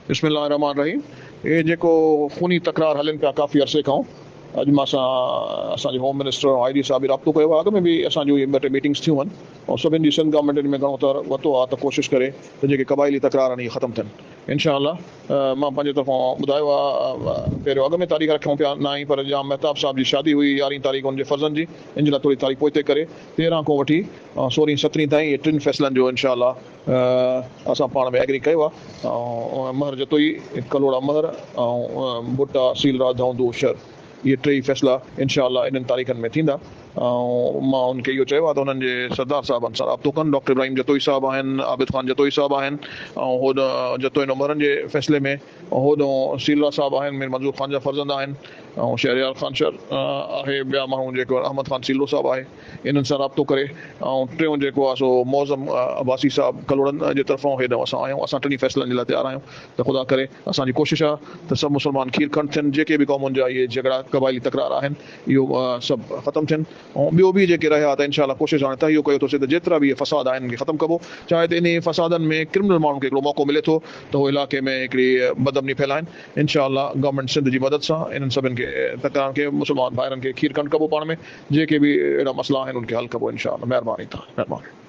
بسم الله الرحمٰن الرحيم اهي جيڪو خوني تڪرار هلن پيا ڪافي عرصي کان اڄ مان سان اسان جي هوم منسٽر ۽ I جي صاحب به رابطو ڪيو آهي اڳ ۾ به اسان جون اهي ٻه ٽي ميٽنگس ٿيون آهن ۽ سڀن جي سنڌ گورنمينٽ ان ۾ گهڻو تر ورتو آهي ته ڪوشش ڪري ته جيڪي قبائلي تڪرار آهن اهي ختم ٿين انشاء الله مان پنهنجي طرفان ٻڌايو آهي پهريون اڳ ۾ تاريخ رکيون پيا ناهي پر ڄام مهتاب صاحب جي شادي هئي يارهين تاريخ ان جي فرزند جي ان جي لاء ٿوري تاريخ پوئتي ڪري 13 کان وٺي سورهين سترهين تائين اهي ٽن فيصلن جو انشاء الله اسان پاڻ ۾ ايگري ڪيو آ ۽ مهر جتوئي، ڪلهوڙا مهر ۽ ڀٽا، سيلرا، ڌونڌو، شر اهي ٽيئي فيصلا انشاء الله انهن تاريخن ۾ ٿيندا ۽ مان انهن کي اهو چيو آ ته انهن جي سردار صاحبن سان رابطو ڪن ڊاڪٽر ابراهيم جتوئي صاحب آهن، عابد خان جتوئي صاحب آهن ۽ هوڏ جتوئين عمرن جي فيصلي ۾ هوڏ سيلرا صاحب آهن، مير منظور خان جا فرزند آهن ۽ شهريار خان شر آهي ٻيا ماڻهو جيڪو احمد خان سيلرو صاحب آهي. انهن سان رابطو ڪري ۽ ٽيون جيڪو آهي سو معظم عباسي صاحب ڪلهوڙن جي طرفان هيڏانهن اسان آهيون اسان ٽنهي فيصلن جي لاء تيار آهيون ته خدا ڪري اسان جي ڪوشش آهي ته سڀ مسلمان کير کنڊ ٿين جيڪي به قومن جا اهي جهڳڙا قبائلي تڪرار آهن اهو سڀ ختم ٿين ۽ ٻيو به جيڪي رهيا ته انشاء الله ڪوشش هاڻي تهيو ڪيو اٿوسي ته جيترا به اهي فساد آهن انهن کي ختم ڪبو چاهي ته انهي فسادن ۾ ڪرمنل ماڻهن کي هڪڙو موقعو ملي ٿو ته هو علائقي ۾ هڪڙي بدامني ڦهلائن انشاء الله گورنمينٽ سنڌ جي مدد سان انهن سڀن کي تڪرارن کي مسلمان ڀائرن کي کير کنڊ ڪبو پاڻ ۾ جيڪي به اهڙا مسئلا آهن ان کي حل ڪبو انشاء الله مهرباني تهان مهرباني.